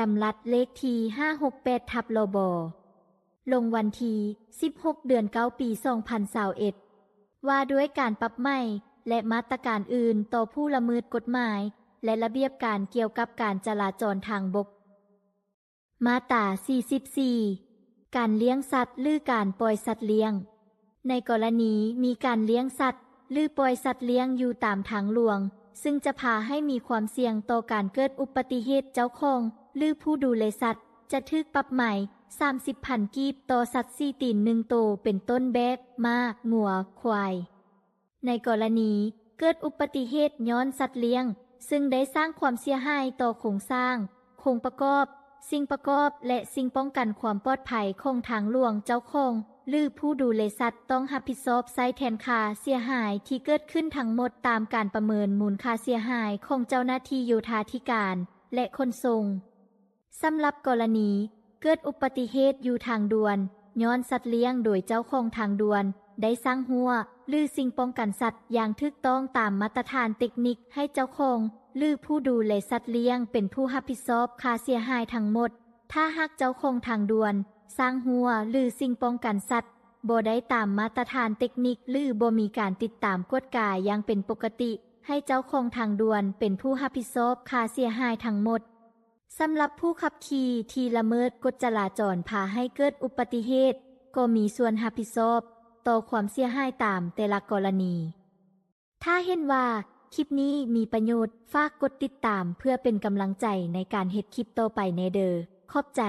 ດຳລັດເລກທີຫ້າຫົກແປດ ທັບ ລບ ລົງວັນທີສິບຫົກ ເດືອນເກົ້າ ປີສອງພັນຊາວເອັດ ວ່າດ້ວຍການປັບໃໝ ແລະ ມາດຕະການອື່ນຕໍ່ຜູ້ລະເມີດກົດໝາຍ ແລະ ລະບຽບການກ່ຽວກັບການຈະລາຈອນທາງບົກ. ມາດຕາສີ່ສິບສີ່ ການລ້ຽງສັດ ຫຼື ການປ່ອຍສັດລ້ຽງ. ໃນກໍລະນີມີການລ້ຽງສັດ ຫຼື ປ່ອຍສັດລ້ຽງຢູ່ຕາມທາງຫຼວງ, ຊຶ່ງຈະພາໃຫ້ມີຄວາມສ່ຽງຕໍ່ການເກີດອຸປະຕິເຫດ, ເຈົ້າຂອງ ຫຼື ຜູ້ດູແລສັດ ຈະຖືກປັບໃໝສາມສິບພັນກີບຕໍ່ສັດສີ່ຕີນໜຶ່ງໂຕ ເປັນຕົ້ນແບບ ມ້າ, ງົວ, ຄວາຍ. ໃນກໍລະນີເກີດອຸປະຕິເຫດຍ້ອນສັດລ້ຽງ, ຊຶ່ງໄດ້ສ້າງຄວາມເສຍຫາຍຕໍ່ໂຄງສ້າງ, ໂຄງປະກອບ, ສິ່ງປະກອບ ແລະ ສິ່ງປ້ອງກັນຄວາມປອດໄພຂອງທາງຫຼວງ, ເຈົ້າຂອງ ຫຼື ຜູ້ດູແລສັດຕ້ອງຮັບຜິດຊອບໃຊ້ແທນຄ່າເສຍຫາຍທີ່ເກີດຂຶ້ນທັງໝົດຕາມການປະເມີນມູນຄ່າເສຍຫາຍຂອງເຈົ້າໜ້າທີ່ໂຍທາທິການ ແລະ ຂົນສົ່ງ. ສຳລັບກໍລະນີເກີດອຸປະຕິເຫດຢູ່ທາງດ່ວນຍ້ອນສັດລ້ຽງ ໂດຍເຈົ້າຂອງທາງດ່ວນໄດ້ສ້າງຮົ້ວ ຫຼື ສິ່ງປ້ອງກັນສັດຢ່າງຖືກຕ້ອງຕາມມາດຕະຖານເຕັກນິກ ໃຫ້ເຈົ້າຂອງ ຫຼື ຜູ້ດູແລສັດລ້ຽງເປັນຜູ້ຮັບຜິດຊອບຄ່າເສຍຫາຍທັງໝົດ. ຖ້າຫາກເຈົ້າຂອງທາງດ່ວນສ້າງຮົ້ວ ຫຼື ສິ່ງປ້ອງກັນສັດບໍ່ໄດ້ຕາມມາດຕະຖານເຕັກນິກ ຫຼື ບໍ່ມີການຕິດຕາມກວດກາຢ່າງເປັນປົກກະຕິ, ໃຫ້ເຈົ້າຂອງທາງດ່ວນເປັນຜູ້ຮັບຜິດຊອບຄ່າເສຍຫາຍທັງໝົດ. ສຳລັບຜູ້ຂັບຂີ່ທີ່ລະເມີດກົດຈະລາຈອນພາໃຫ້ເກີດອຸປະຕິເຫດ ກໍມີສ່ວນຮັບຜິດຊອບຕໍ່ຄວາມເສຍຫາຍຕາມແຕ່ລະກໍລະນີ. ຖ້າເຫັນວ່າຄລິບນີ້ມີປະໂຫຍດ, ຝາກກົດຕິດຕາມເພື່ອເປັນກຳລັງໃຈໃນການເຮັດຄລິບຕໍ່ໄປແດ່ເດີ. ຂອບໃຈ.